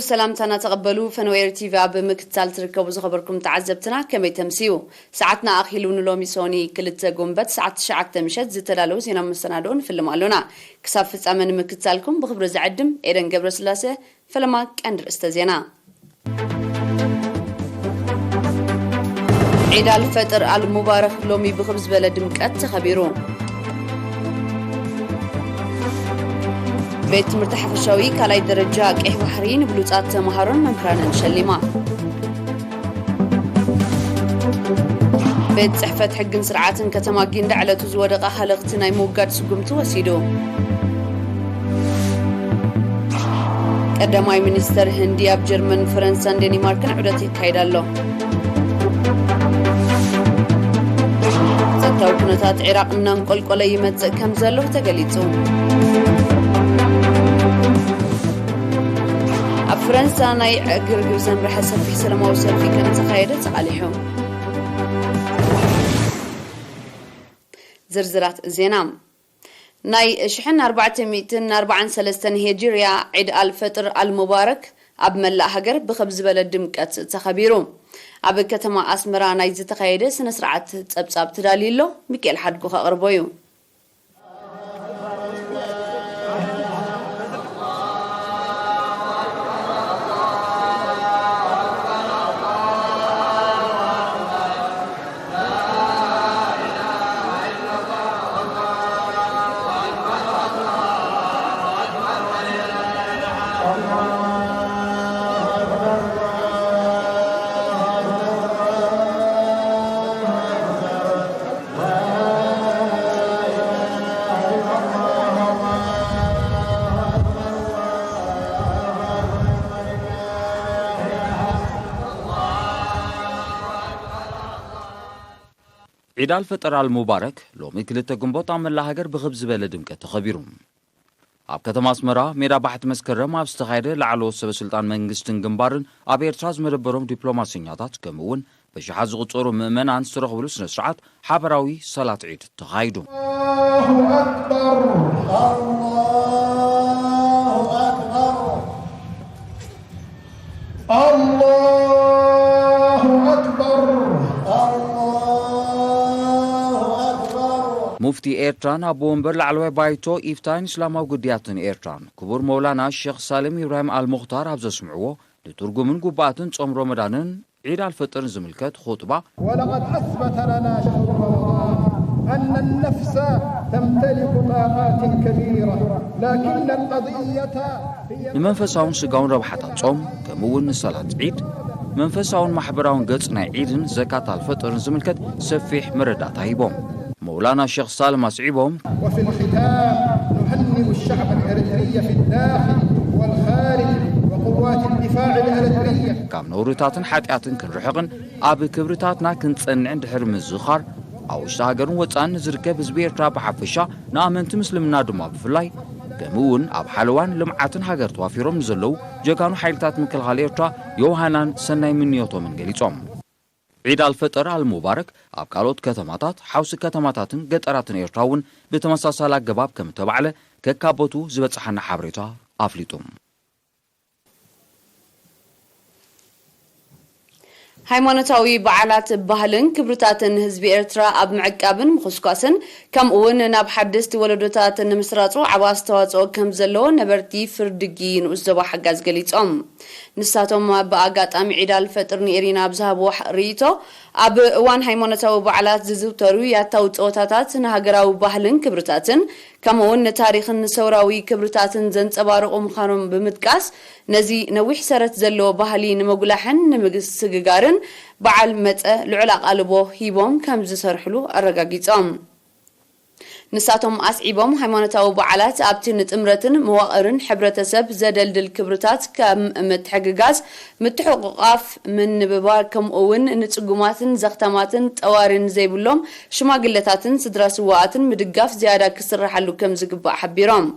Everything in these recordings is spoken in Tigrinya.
ሰላምታና ተቐበሉ። ፈነወ ኤሪ ቲቪ ኣብ ምክትታል ትርከቡ ዝኸበርኩም ተዓዘብትና ከመይ ተምስዩ? ሰዓትና ኣኺሉ ንሎሚ ሶኒ ክልተ ጉንበት ሰዓት ትሽዓተ ምሸት ዝተዳለዉ ዜና መሰናድኦ ንፍልም ኣሎና። ክሳብ ፍጻመ ንምክትታልኩም ብኽብሪ ዝዕድም ኤደን ገብረስላሴ። ፈለማ ቀንዲ ርእስተ ዜና። ዒድ ኣልፈጥር ኣልሙባረክ ሎሚ ብኽብ ዝበለ ድምቀት ተኸቢሩ። ቤት ትምህርቲ ሓፈሻዊ ካልኣይ ደረጃ ቀይሕ ባሕሪ ንብሉጻት ተምሃሮን መምህራንን ሸሊማ። ቤት ጽሕፈት ሕግን ስርዓትን ከተማ ጊንዳዕ ዕለቱ ዝወደቐ ሃለኽቲ ናይ ምውጋድ ስጉምቲ ወሲዱ። ቀዳማይ ሚኒስተር ህንዲ ኣብ ጀርመን፣ ፈረንሳን ዴኒማርክን ዑደት የካይድ ኣሎ። ጸጥታዊ ኩነታት ዒራቕ እናንቆልቆለ ይመጽእ ከም ዘሎ ተገሊጹ። ኣብ ፈረንሳ ናይ ዕግርግር ዘምርሐ ሰፊሕ ሰላማዊ ሰልፊ ከም ተኻየደ ተቓሊሑ። ዝርዝራት ዜና። ናይ ሽሕን ኣርባዕተ ሚእትን ኣርባዓን ሰለስተን ሄጅርያ ዒድ ኣልፈጥር ኣልሙባረክ ኣብ መላእ ሃገር ብኸብ ዝበለ ድምቀት ተኸቢሩ። ኣብ ከተማ ኣስመራ ናይ ዝተኻየደ ስነ ስርዓት ጸብጻብ ተዳልዩ ኣሎ። ሚካኤል ሓድጉ ከቕርቦ እዩ። ዒድ ኣልፈጠር ኣልሙባረክ ሎሚ ክልተ ግንቦት ኣብ መላእ ሃገር ብኽብ ዝበለ ድምቀት ተኸቢሩ። ኣብ ከተማ ኣስመራ ሜዳ ባሕቲ መስከረም ኣብ ዝተኻየደ ላዕለዎት ሰበ ስልጣን መንግስትን ግንባርን ኣብ ኤርትራ ዝመደበሮም ዲፕሎማሰኛታት ከምኡ እውን ብሽሓት ዝቑጸሩ ምእመናን ዝተረኽብሉ ስነ ስርዓት ሓበራዊ ሰላት ዒድ ተኻይዱ። الله أكبر. الله أكبر. الله أكبر. الله أكبر. ሙፍቲ ኤርትራን ኣቦ ወንበር ላዕለዋይ ባይቶ ኢፍታን እስላማዊ ጉዳያትን ኤርትራን ክቡር መውላና ሸኽ ሳልም ኢብራሂም ኣልሙኽታር ኣብ ዘስምዕዎ ንትርጉምን ጉባኣትን ጾም ረመዳንን ዒድ ኣልፈጥርን ዝምልከት ኹጥባ ولقد أثبت لنا شهر رمضان أن النفس تمتلك طاقات كبيرة، لكن القضية هي ንመንፈሳውን ስጋውን ረብሓታት ጾም ከምኡ እውን ንሰላት ዒድ መንፈሳውን ማሕበራውን ገጽ ናይ ዒድን ዘካት ኣልፈጥርን ዝምልከት ሰፊሕ መረዳእታ ሂቦም። መውላና ሸኽ ሳልም ኣስዒቦም وفي الختام نهنئ الشعب الإريتري في الداخل والخارج وقوات الدفاع الإريترية. ካብ ነውርታትን ሓጢኣትን ክንርሕቕን ኣብ ክብርታትና ክንጸንዕን ድሕሪ ምዝኻር ኣብ ውሽጢ ሃገርን ወጻእን ንዝርከብ ህዝቢ ኤርትራ ብሓፈሻ ንኣመንቲ ምስልምና ድማ ብፍላይ ከምኡ እውን ኣብ ሓለዋን ልምዓትን ሃገር ተዋፊሮም ንዘለዉ ጀጋኑ ሓይልታት ምክልኻል ኤርትራ ዮሃናን ሰናይ ምንዮቶምን ገሊጾም። ዒድ ኣልፈጠር ኣልሙባረክ ኣብ ካልኦት ከተማታት ሓውሲ ከተማታትን ገጠራትን ኤርትራ እውን ብተመሳሳሊ ኣገባብ ከም እተባዕለ ከካቦቱ ዝበጽሓና ሓበሬታ ኣፍሊጡ። ሃይማኖታዊ በዓላት ባህልን ክብርታትን ህዝቢ ኤርትራ ኣብ ምዕቃብን ምኹስኳስን ከምኡ እውን ናብ ሓደስቲ ወለዶታት ንምስራጹ ዓቢ ኣስተዋጽኦ ከም ዘለዎ ነበርቲ ፍርድጊ ንኡስ ዞባ ሓጋዝ ገሊጾም። ንሳቶም ብኣጋጣሚ ዒድ ኣልፈጥር ንኤሪና ኣብ ዝሃብዎ ርኢቶ ኣብ እዋን ሃይማኖታዊ በዓላት ዝዝውተሩ ያታዊ ጸወታታት ንሃገራዊ ባህልን ክብርታትን ከምኡውን ንታሪኽን ንሰውራዊ ክብርታትን ዘንጸባርቑ ምዃኖም ብምጥቃስ ነዚ ነዊሕ ሰረት ዘለዎ ባህሊ ንምጉላሕን ንምስግጋርን በዓል መጸ ልዑል ኣቓልቦ ሂቦም ከም ዝሰርሕሉ ኣረጋጊጾም። ንሳቶም ኣስዒቦም ሃይማኖታዊ በዓላት ኣብቲ ንጥምረትን መዋቕርን ሕብረተሰብ ዘደልድል ክብርታት ከም ምትሕግጋዝ፣ ምትሕቑቓፍ፣ ምንብባር ከምኡ እውን ንጽጉማትን ዘኽታማትን ጠዋሪን ዘይብሎም ሽማግለታትን ስድራ ስዋኣትን ምድጋፍ ዝያዳ ክስራሓሉ ከም ዝግባእ ሓቢሮም።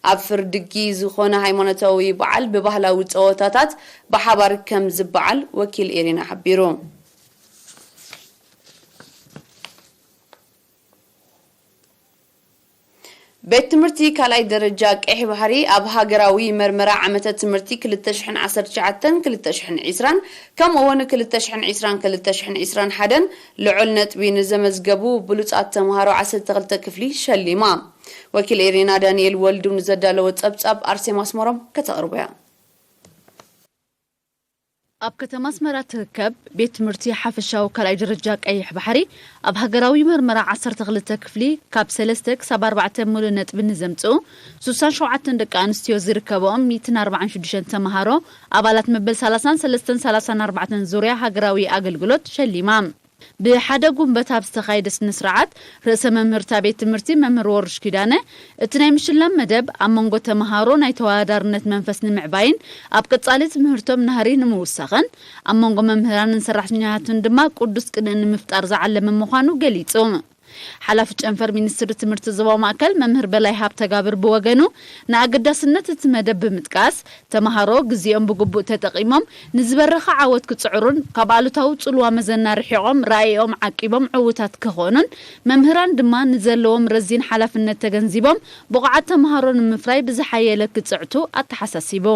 ኣብ ፍርድጊ ዝኾነ ሃይማኖታዊ በዓል ብባህላዊ ጸወታታት ብሓባር ከም ዝበዓል ወኪል ኤሪና ሓቢሩ። ቤት ትምህርቲ ካልኣይ ደረጃ ቀይሕ ባሕሪ ኣብ ሃገራዊ መርመራ ዓመተ ትምህርቲ ክልተ ሽሕን ዓሰርተ ትሽዓተን ክልተ ሽሕን ዕስራን ከምኡ እውን ክልተ ሽሕን ዕስራን ክልተ ሽሕን ዕስራን ሓደን ልዑል ነጥቢ ንዘመዝገቡ ብሉጻት ተምሃሮ ዓሰርተ ክልተ ክፍሊ ሸሊማ። ወኪል ኤሪና ዳንኤል ወልዱ ንዘዳለወ ጸብጻብ ኣርሴማ ኣስመሮም ከተቕርቦ እያ። ኣብ ከተማ ኣስመራ ትርከብ ቤት ትምህርቲ ሓፈሻዊ ካልኣይ ደረጃ ቀይሕ ባሕሪ ኣብ ሃገራዊ መርመራ ዓሰርተ ክልተ ክፍሊ ካብ ሰለስተ ክሳብ ኣርባዕተ ሙሉእ ነጥቢ ንዘምጽኡ ሱሳን ሸውዓተን ደቂ ኣንስትዮ ዝርከበኦም ሚእትን ኣርባዓን ሽዱሽተን ተምሃሮ ኣባላት መበል ሰላሳን ሰለስተን ሰላሳን ኣርባዕተን ዙርያ ሃገራዊ ኣገልግሎት ሸሊማ። ብሓደ ጉንበት ኣብ ዝተኻየደ ስነ ስርዓት ርእሰ መምህርታ ቤት ትምህርቲ መምህር ወርሽ ኪዳነ እቲ ናይ ምሽላም መደብ ኣብ መንጎ ተምሃሮ ናይ ተወዳዳርነት መንፈስ ንምዕባይን ኣብ ቀጻሊ ትምህርቶም ናህሪ ንምውሳኽን ኣብ መንጎ መምህራንን ሰራሕተኛታትን ድማ ቅዱስ ቅንኢ ንምፍጣር ዝዓለመ ምዃኑ ገሊጹ። ሓላፊ ጨንፈር ሚኒስትሪ ትምህርቲ ዞባ ማእከል መምህር በላይ ሃብተጋብር ብወገኑ ንኣገዳስነት እቲ መደብ ብምጥቃስ ተምሃሮ ግዜኦም ብግቡእ ተጠቒሞም ንዝበረኸ ዓወት ክጽዕሩን ካብ ኣሉታዊ ጽልዋ መዘና ርሒቖም ራእይኦም ዓቂቦም ዕዉታት ክኾኑን መምህራን ድማ ንዘለዎም ረዚን ሓላፍነት ተገንዚቦም ብቑዓት ተምሃሮ ንምፍራይ ብዝሓየለ ክጽዕቱ ኣተሓሳሲቡ።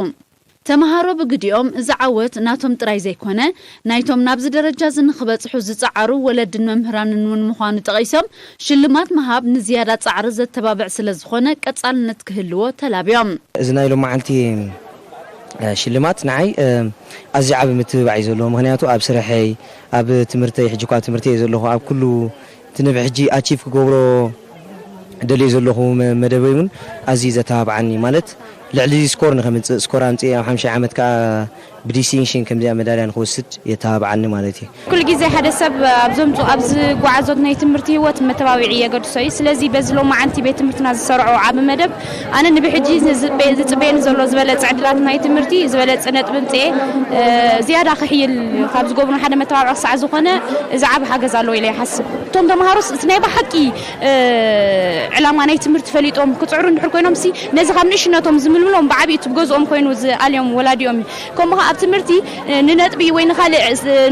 ተምሃሮ ብግዲኦም እዚ ዓወት ናቶም ጥራይ ዘይኮነ ናይቶም ናብዚ ደረጃ እዚ ንኽበጽሑ ዝጸዓሩ ወለድን መምህራንን እውን ምዃኑ ጠቒሶም ሽልማት ምሃብ ንዝያዳ ጻዕሪ ዘተባብዕ ስለ ዝኾነ ቀጻልነት ክህልዎ ተላብዮም። እዚ ናይ ሎማዓንቲ ሽልማት ንዓይ ኣዝዩ ዓቢ ምትብባዕ እዩ ዘለዎ። ምኽንያቱ ኣብ ስርሐይ፣ ኣብ ትምህርተይ፣ ሕጂ እኳ ትምህርተይ እየ ዘለኹ፣ ኣብ ኩሉ እቲ ንብሕጂ ኣቺቭ ክገብሮ ደልየ ዘለኹ መደበይ እውን ኣዝዩ ዘተባብዓኒ፣ ማለት ልዕሊ ስኮር ንኸምፅእ፣ ስኮር ኣምፅእ ኣብ ሓምሻይ ዓመት ከዓ ብዲስቲንክሽን ከምዚኣ መዳልያ ንክወስድ የተባብዓኒ ማለት እዩ። ኩሉ ግዜ ሓደ ሰብ ኣብ ዘምፁ ኣብ ዝጓዓዞት ናይ ትምህርቲ ህይወት መተባብዒ የገድሶ እዩ። ስለዚ በዚ ሎማዓንቲ ቤት ትምህርትና ዝሰርዖ ዓቢ መደብ ኣነ ንብሕጂ ዝፅበየኒ ዘሎ ዝበለፀ ዕድላት ናይ ትምህርቲ ዝበለፀ ነጥቢ ምፅኤ ዝያዳ ክሕይል ካብ ዝገብሩን ሓደ መተባብዒ ክሳዕ ዝኾነ እዚ ዓቢ ሓገዝ ኣለዎ ኢለ ይሓስብ። እቶም ተምሃሮስ እቲ ናይ ብሓቂ ዕላማ ናይ ትምህርቲ ፈሊጦም ክፅዕሩ እንድሕር ኮይኖም ሲ ነዚ ካብ ንእሽነቶም ዝምልምሎም ብዓብዩ እቲ ብገዝኦም ኮይኑ ዝኣልዮም ወላዲኦም እዩ። ከምኡ ከዓ ኣብ ትምህርቲ ንነጥቢ ወይ ንካልእ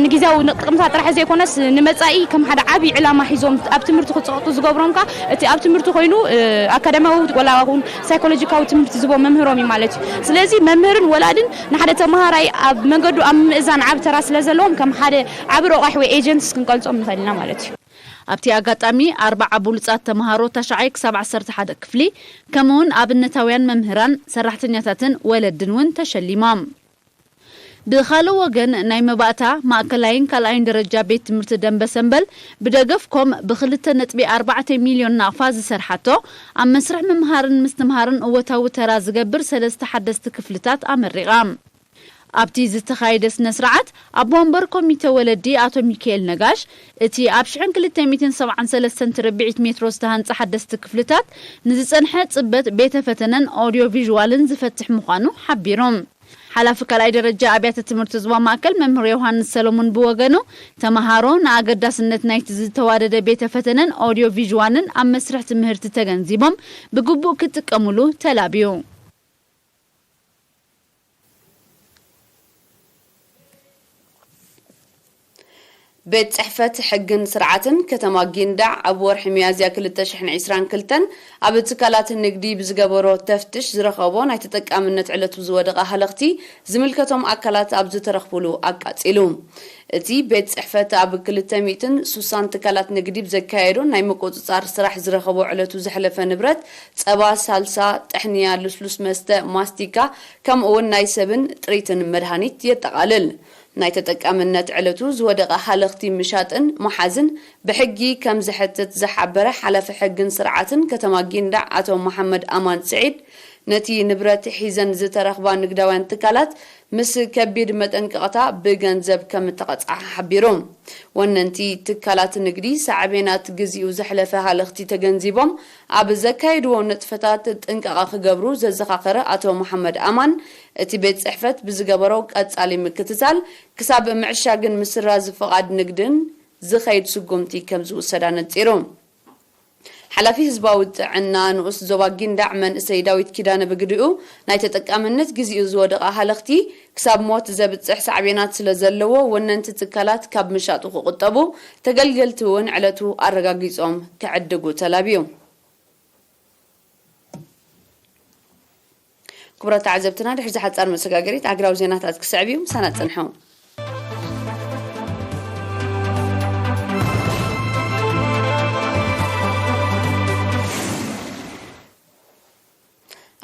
ንግዜያዊ ጥቕምታት ጥራሕ ዘይኮነስ ንመፃኢ ከም ሓደ ዓቢ ዕላማ ሒዞም ኣብ ትምህርቲ ክፅቕጡ ዝገብሮም ከዓ እቲ ኣብ ትምህርቲ ኮይኑ ኣካዳሚያዊ ወላ እውን ሳይኮሎጂካዊ ትምህርቲ ዝቦ መምህሮም እዩ ማለት እዩ። ስለዚ መምህርን ወላድን ንሓደ ተምሃራይ ኣብ መንገዱ ኣብ ምእዛን ዓቢ ተራ ስለ ዘለዎም ከም ሓደ ዓቢ ረቋሒ ወይ ኤጀንትስ ክንቀልጾም ንኽእል ኢና ማለት እዩ። ኣብቲ ኣጋጣሚ ኣርባዓ ብሉጻት ተምሃሮ ታሽዓይ ክሳብ ዓሰርተ ሓደ ክፍሊ ከምኡውን ኣብነታውያን መምህራን ሰራሕተኛታትን ወለድን እውን ተሸሊሞም። ብኻልእ ወገን ናይ መባእታ ማእከላይን ካልኣይን ደረጃ ቤት ትምህርቲ ደንበ ሰንበል ብደገፍኮም ብክልተ ነጥቢ ኣርባዕተ ሚልዮን ናቕፋ ዝሰርሓቶ ኣብ መስርሕ ምምሃርን ምስትምሃርን እወታዊ ተራ ዝገብር ሰለስተ ሓደስቲ ክፍልታት ኣመሪቓ። ኣብቲ ዝተኻየደ ስነ ስርዓት ኣቦ ወንበር ኮሚተ ወለዲ ኣቶ ሚካኤል ነጋሽ እቲ ኣብ ሽሕን ክልተ ሚእትን ሰብዓን ሰለስተን ትርብዒት ሜትሮ ዝተሃንጸ ሓደስቲ ክፍልታት ንዝጸንሐ ጽበት ቤተ ፈተነን ኦዲዮ ቪዥዋልን ዝፈትሕ ምዃኑ ሓቢሩ። ሓላፊ ካልኣይ ደረጃ ኣብያተ ትምህርቲ ዞባ ማእከል መምህር ዮሃንስ ሰሎሙን ብወገኑ ተምሃሮ ንኣገዳስነት ናይቲ ዝተዋደደ ቤተ ፈተነን ኦዲዮ ቪዥዋልን ኣብ መስርሕ ትምህርቲ ተገንዚቦም ብግቡእ ክጥቀሙሉ ተላብዩ። ቤት ጽሕፈት ሕግን ስርዓትን ከተማ ጊንዳዕ ኣብ ወርሒ ሚያዝያ ክልተ ሽሕን ዕስራን ክልተን ኣብ ትካላት ንግዲ ብዝገበሮ ተፍትሽ ዝረኸቦ ናይ ተጠቃምነት ዕለቱ ዝወደቐ ሃለኽቲ ዝምልከቶም ኣካላት ኣብ ዝተረኽቡሉ ኣቃጺሉ። እቲ ቤት ጽሕፈት ኣብ ክልተ ሚእትን ሱሳን ትካላት ንግዲ ብዘካየዶ ናይ ምቁጽጻር ስራሕ ዝረኸቦ ዕለቱ ዝሐለፈ ንብረት ጸባ፣ ሳልሳ፣ ጥሕንያ፣ ልስሉስ መስተ፣ ማስቲካ ከምኡ እውን ናይ ሰብን ጥሪትን መድሃኒት የጠቓልል። ናይ ተጠቃምነት ዕለቱ ዝወደቐ ሃለኽቲ ምሻጥን ምሓዝን ብሕጊ ከም ዘሕትት ዝሓበረ ሓላፊ ሕግን ስርዓትን ከተማ ጊንዳዕ ኣቶ መሓመድ ኣማን ስዒድ፣ ነቲ ንብረት ሒዘን ዝተረኽባ ንግዳውያን ትካላት ምስ ከቢድ መጠንቀቕታ ብገንዘብ ከም እተቐጽዓ ሓቢሩ። ወነንቲ ትካላት ንግዲ ሳዕቤናት ግዚኡ ዘሕለፈ ሃለኽቲ ተገንዚቦም ኣብ ዘካይድዎ ንጥፈታት ጥንቃቐ ክገብሩ ዘዘኻኸረ ኣቶ መሓመድ ኣማን፣ እቲ ቤት ጽሕፈት ብዝገበሮ ቀጻሊ ምክትታል ክሳብ ምዕሻግን ምስራዝ ፍቓድ ንግድን ዝኸይድ ስጉምቲ ከም ዝውሰድ ኣነጺሩ። ሓላፊ ህዝባዊ ጥዕና ንኡስ ዞባ ጊንዳዕ መንእሰይ ዳዊት ኪዳነ ብግዲኡ፣ ናይ ተጠቃምነት ግዚኡ ዝወደቐ ሃለኽቲ ክሳብ ሞት ዘብጽሕ ሳዕቤናት ስለ ዘለዎ፣ ወነንቲ ትካላት ካብ ምሻጡ ክቑጠቡ፣ ተገልገልቲ እውን ዕለቱ ኣረጋጊጾም ክዕድጉ ተላብዩ። ክቡራት ተዓዘብትና፣ ድሕሪ ዝሓጻር መሰጋገሪት ኣግራብ ዜናታት ክስዕብ እዩ። ምሳና ጽንሑ።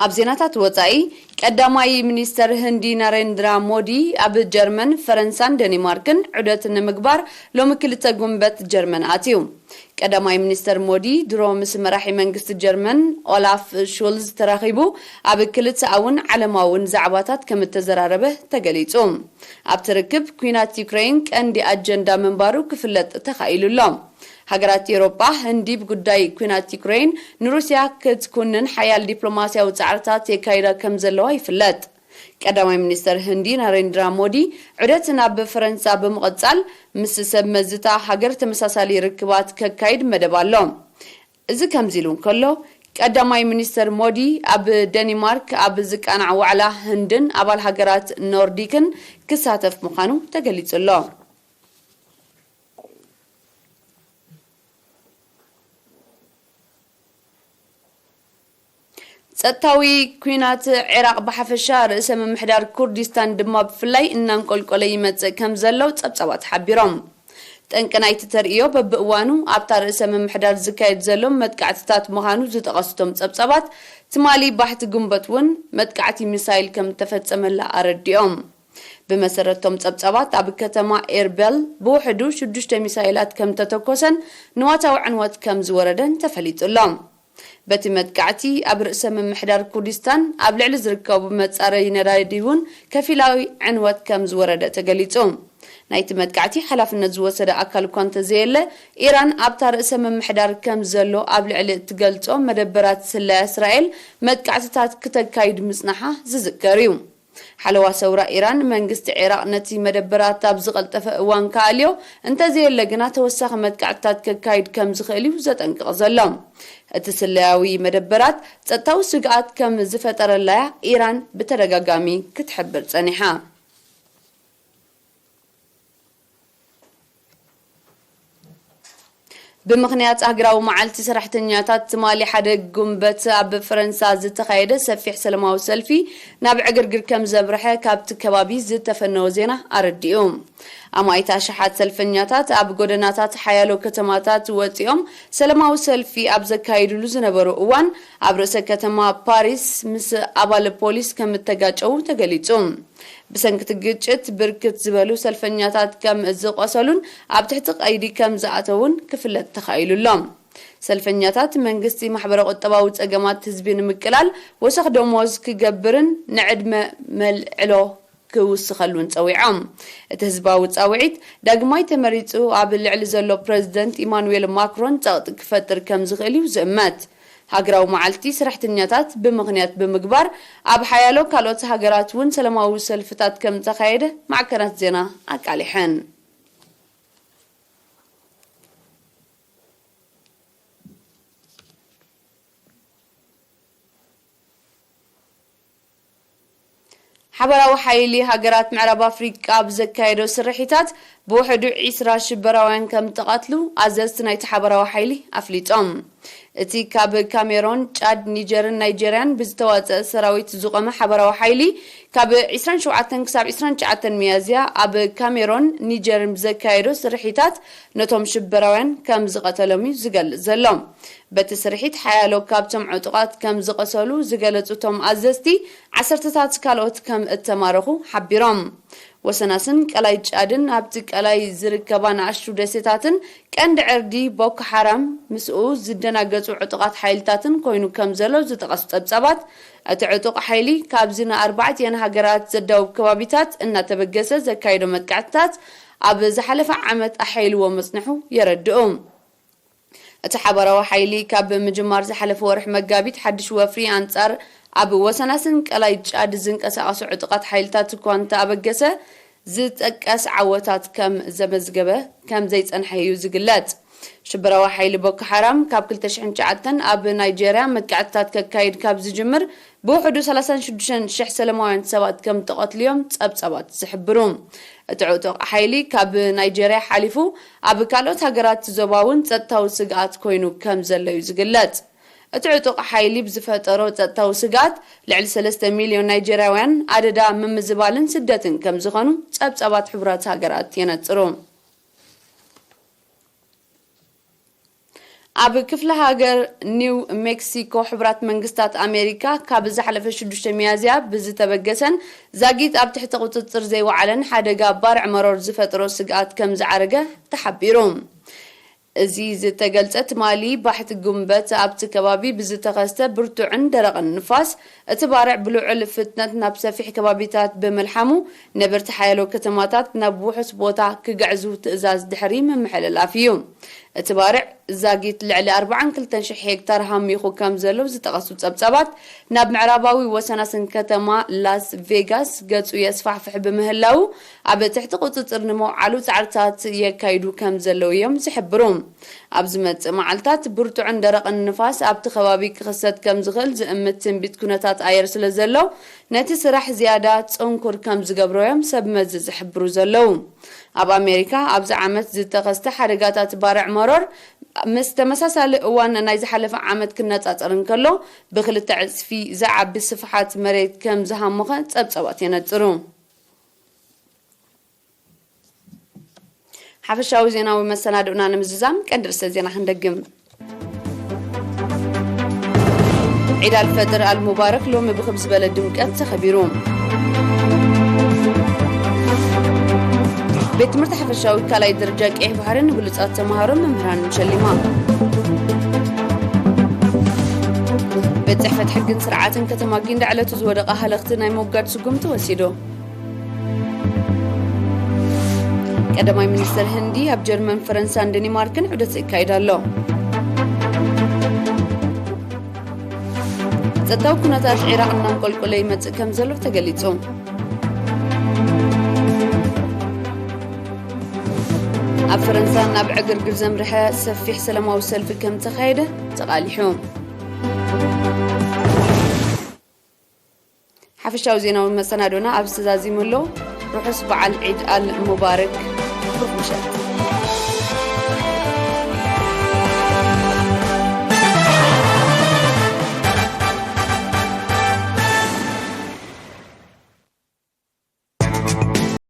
ኣብ ዜናታት ወጻኢ፣ ቀዳማይ ሚኒስተር ህንዲ ናሬንድራ ሞዲ ኣብ ጀርመን፣ ፈረንሳን ደኒማርክን ዑደት ንምግባር ሎሚ ክልተ ጉንበት ጀርመን ኣትዩ። ቀዳማይ ሚኒስተር ሞዲ ድሮ ምስ መራሒ መንግስቲ ጀርመን ኦላፍ ሹልዝ ተራኺቡ፣ ኣብ ክልተኣውን ዓለማውን ዛዕባታት ከም እተዘራረበ ተገሊጹ። ኣብቲ ርክብ፣ ኲናት ዩክሬን ቀንዲ ኣጀንዳ ምንባሩ ክፍለጥ ተኻኢሉ ኣሎ። ሃገራት ኤውሮጳ፣ ህንዲ ብጉዳይ ኲናት ዩክሬን ንሩስያ ክትኩንን ሓያል ዲፕሎማስያዊ ጻዕርታት የካይዳ ከም ዘለዋ ይፍለጥ። ቀዳማይ ሚኒስተር ህንዲ ናሬንድራ ሞዲ ዑደት ናብ ፈረንሳ ብምቕጻል፣ ምስ ሰብ መዝታ ሃገር ተመሳሳሊ ርክባት ከካይድ መደብ ኣሎ። እዚ ከምዚ ኢሉ እንከሎ፣ ቀዳማይ ሚኒስተር ሞዲ ኣብ ደኒማርክ ኣብ ዝቃናዕ ዋዕላ ህንድን ኣባል ሃገራት ኖርዲክን ክሳተፍ ምዃኑ ተገሊጹ ኣሎ። ጸጥታዊ ኲናት ዒራቕ ብሓፈሻ፣ ርእሰ ምምሕዳር ኩርዲስታን ድማ ብፍላይ እናንቆልቆለ ይመጽእ ከም ዘሎ ጸብጻባት ሓቢሮም። ጠንቂ ናይቲ ተርእዮ በብእዋኑ ኣብታ ርእሰ ምምሕዳር ዝካየድ ዘሎ መጥቃዕትታት ምዃኑ ዝጠቐሱ እቶም ጸብጻባት፣ ትማሊ ባሕቲ ጉንበት እውን መጥቃዕቲ ሚሳይል ከም እተፈጸመላ ኣረዲኦም። ብመሰረት እቶም ጸብጻባት፣ ኣብ ከተማ ኤርበል ብውሕዱ ሽዱሽተ ሚሳይላት ከም እተተኮሰን ንዋታዊ ዕንወት ከም ዝወረደን ተፈሊጡ ኣሎ። በቲ መጥቃዕቲ፣ ኣብ ርእሰ ምምሕዳር ኩርዲስታን ኣብ ልዕሊ ዝርከቡ መጻረዪ ነዳዲ እውን ከፊላዊ ዕንወት ከም ዝወረደ ተገሊጹ። ናይቲ መጥቃዕቲ ሓላፍነት ዝወሰደ ኣካል እኳ እንተዘየለ፣ ኢራን ኣብታ ርእሰ ምምሕዳር ከም ዘሎ ኣብ ልዕሊ እትገልጾ መደበራት ስለያ እስራኤል መጥቃዕትታት ክተካይድ ምጽናሓ ዝዝከር እዩ። ሓለዋ ሰውራ ኢራን፣ መንግስቲ ዒራቕ ነቲ መደበራት ኣብ ዝቐልጠፈ እዋን ክኣልዮ እንተዘየለ ግና ተወሳኺ መጥቃዕትታት ከካይድ ከም ዝኽእል እዩ ዘጠንቅቕ ዘሎ። እቲ ስለያዊ መደበራት ጸጥታዊ ስግኣት ከም ዝፈጠረላያ ኢራን ብተደጋጋሚ ክትሕብር ጸኒሓ። ብምኽንያት ሃገራዊ መዓልቲ ሰራሕተኛታት፣ ትማሊ ሓደ ጉንበት ኣብ ፈረንሳ ዝተኻየደ ሰፊሕ ሰላማዊ ሰልፊ ናብ ዕግርግር ከም ዘምርሐ ካብቲ ከባቢ ዝተፈነወ ዜና ኣረዲኡ። ኣማኢት ኣሽሓት ሰልፈኛታት ኣብ ጎደናታት ሓያሎ ከተማታት ወጺኦም ሰላማዊ ሰልፊ ኣብ ዘካይድሉ ዝነበሩ እዋን፣ ኣብ ርእሰ ከተማ ፓሪስ ምስ ኣባል ፖሊስ ከም እተጋጨዉ ተገሊጹ። ብሰንኪ እቲ ግጭት፣ ብርክት ዝበሉ ሰልፈኛታት ከም ዝቖሰሉን ኣብ ትሕቲ ቀይዲ ከም ዝኣተዉን ክፍለጥ ተኻኢሉ ኣሎ። ሰልፈኛታት፣ መንግስቲ ማሕበረ-ቁጠባዊ ጸገማት ህዝቢ ንምቅላል ወሰኽ ደሞዝ ክገብርን ንዕድመ መልዕሎ ክውስኸሉን ጸዊዖም። እቲ ህዝባዊ ጻውዒት፣ ዳግማይ ተመሪጹ ኣብ ልዕሊ ዘሎ ፕረዚደንት ኢማኑኤል ማክሮን ጸቕጢ ክፈጥር ከም ዝኽእል እዩ ዝእመት። ሃገራዊ መዓልቲ ሰራሕተኛታት ብምኽንያት ብምግባር፣ ኣብ ሓያሎ ካልኦት ሃገራት እውን ሰላማዊ ሰልፍታት ከም ተኻየደ ማዕከናት ዜና ኣቃሊሐን። ሓበራዊ ሓይሊ ሃገራት ምዕራብ ኣፍሪቃ ኣብ ዘካየዶ ስርሒታት፣ ብውሕዱ ዒስራ ሽበራውያን ከም ተቐትሉ ኣዘዝቲ ናይቲ ሓበራዊ ሓይሊ ኣፍሊጦም። እቲ ካብ ካሜሮን፣ ጫድ፣ ኒጀርን ናይጀርያን ብዝተዋጸአ ሰራዊት ዝቖመ ሓበራዊ ሓይሊ፣ ካብ ዒስራን ሸውዓተን ክሳብ ዒስራን ትሽዓተን ሚያዝያ ኣብ ካሜሮን፣ ኒጀርን ብዘካየዶ ስርሒታት፣ ነቶም ሽበራውያን ከም ዝቐተሎም እዩ ዝገልጽ ዘሎ። በቲ ስርሒት፣ ሓያሎ ካብቶም ዕጡቓት ከም ዝቐሰሉ ዝገለጹ እቶም ኣዘዝቲ፣ ዓሰርተታት ካልኦት ከም እተማረኹ ሓቢሮም። ወሰናስን ቀላይ ጫድን ኣብቲ ቀላይ ዝርከባ ንኣሽቱ ደሴታትን ቀንዲ ዕርዲ ቦኮ ሓራም ምስኡ ዝደናገጹ ዕጡቓት ሓይልታትን ኮይኑ ከም ዘሎ ዝጠቐሱ ጸብጻባት፣ እቲ ዕጡቕ ሓይሊ ካብዚ ንኣርባዕቲኤን ሃገራት ዘዳውብ ከባቢታት እናተበገሰ ዘካየዶ መጥቃዕትታት ኣብ ዝሓለፈ ዓመት ኣሐይልዎ መጽንሑ የረድኡ። እቲ ሓባራዊ ሓይሊ ካብ ምጅማር ዝሓለፈ ወርሒ መጋቢት ሓድሽ ወፍሪ ኣንጻር ኣብ ወሰናስን ቀላይ ጫድ ዝንቀሳቐሱ ዕጡቓት ሓይልታት እኳ እንተኣበገሰ፣ ዝጥቀስ ዓወታት ከም ዘመዝገበ ከም ዘይጸንሐ እዩ ዝግለጽ። ሽበራዊ ሓይሊ ቦኮ ሓራም ካብ ክልተ ሽሕን ትሽዓተን ኣብ ናይጄርያ መጥቃዕትታት ከካይድ ካብ ዝጅምር ብውሕዱ ሰላሳን ሽዱሽተን ሽሕ ሰላማውያን ሰባት ከም ተቐትሉ እዮም ጸብጻባት ዝሕብሩ። እቲ ዕጡቕ ሓይሊ ካብ ናይጄርያ ሓሊፉ ኣብ ካልኦት ሃገራት ዘባ እውን ጸጥታዊ ስግኣት ኮይኑ ከም ዘሎ እዩ ዝግለጽ። እቲ ዕጡቕ ሓይሊ ብዝፈጠሮ ጸጥታዊ ስግኣት፣ ልዕሊ ሰለስተ ሚልዮን ናይጀርያውያን ኣደዳ ምምዝባልን ስደትን ከም ዝኾኑ ጸብጻባት ሕቡራት ሃገራት የነጽሩ። ኣብ ክፍለ ሃገር ኒው ሜክሲኮ፣ ሕቡራት መንግስታት ኣሜሪካ ካብ ዝሓለፈ ሽዱሽተ ሚያዝያ ብዝተበገሰን ዛጊት ኣብ ትሕቲ ቁጽጽር ዘይወዓለን ሓደጋ ባርዕ መሮር ዝፈጥሮ ስግኣት ከም ዝዓረገ ተሓቢሩ። እዚ ዝተገልጸ ትማሊ ባሕቲ ጉንበት ኣብቲ ከባቢ ብዝተኸስተ ብርቱዕን ደረቕን ንፋስ፣ እቲ ባርዕ ብልዑል ፍጥነት ናብ ሰፊሕ ከባቢታት ብምልሓሙ፣ ነበርቲ ሓያሎ ከተማታት ናብ ውሑስ ቦታ ክግዕዙ ትእዛዝ ድሕሪ ምምሕልላፍ እዩ። እቲ ባርዕ ዛጊት ልዕሊ ኣርባዓን ክልተን ሽሕ ሄክታር ሃሚኹ ከም ዘሎ ዝጠቐሱ ጸብጻባት፣ ናብ ምዕራባዊ ወሰናስን ከተማ ላስ ቬጋስ ገጹ የስፋሕፍሕ ብምህላዉ፣ ኣብ ትሕቲ ቁጽጽር ንምውዓሉ ጻዕርታት የካይዱ ከም ዘለዉ እዮም ዝሕብሩ። ኣብ ዝመጽእ መዓልታት ብርቱዕን ደረቕን ንፋስ ኣብቲ ከባቢ ክኽሰት ከም ዝኽእል ዝእምት ትንቢት ኩነታት ኣየር ስለ ዘሎ፣ ነቲ ስራሕ ዝያዳ ጽንኩር ከም ዝገብሮ እዮም ሰብ መዚ ዝሕብሩ ዘለዉ። ኣብ ኣሜሪካ ኣብዚ ዓመት ዝተኸስተ ሓደጋታት ባርዕ መሮር ምስ ተመሳሳሊ እዋን ናይ ዝሓለፈ ዓመት ክነጻጸር እንከሎ፣ ብክልተ ዕጽፊ ዝዓቢ ስፍሓት መሬት ከም ዝሃሞኸ ጸብጻባት የነጽሩ። ሓፈሻዊ ዜናዊ መሰናድኡና ንምዝዛም ቀንዲ ርእሰ ዜና ክንደግም። ዒድ ኣልፈጥር ኣልሙባረክ ሎሚ ብኽብ ዝበለ ድምቀት ተኸቢሩ። ቤት ትምህርቲ ሓፈሻዊ ካልኣይ ደረጃ ቀይሕ ባሕሪ ንብሉጻት ተምሃሮን መምህራንን ሸሊማ። ቤት ጽሕፈት ሕግን ስርዓትን ከተማ ጊንዳዕ ዕለቱ ዝወደቐ ሃለኽቲ ናይ ምውጋድ ስጉምቲ ወሲዱ። ቀዳማይ ሚኒስተር ህንዲ ኣብ ጀርመን፣ ፈረንሳን ደኒማርክን ዑደት ይካየድ ኣሎ። ጸጥታዊ ኩነታት ዒራቕ እናንቆልቆለ ይመጽእ ከም ዘሎ ተገሊጹ። ኣብ ፈረንሳ ናብ ዕግርግር ዘምርሐ ሰፊሕ ሰላማዊ ሰልፊ ከም ተኻየደ ተቓሊሑ። ሓፈሻዊ ዜናዊ መሰናዶና ኣብዚ ተዛዚሙ ኣሎ። ርሑስ በዓል ዒድ ኣል ሙባረክ። ብሩኽ ምሸት።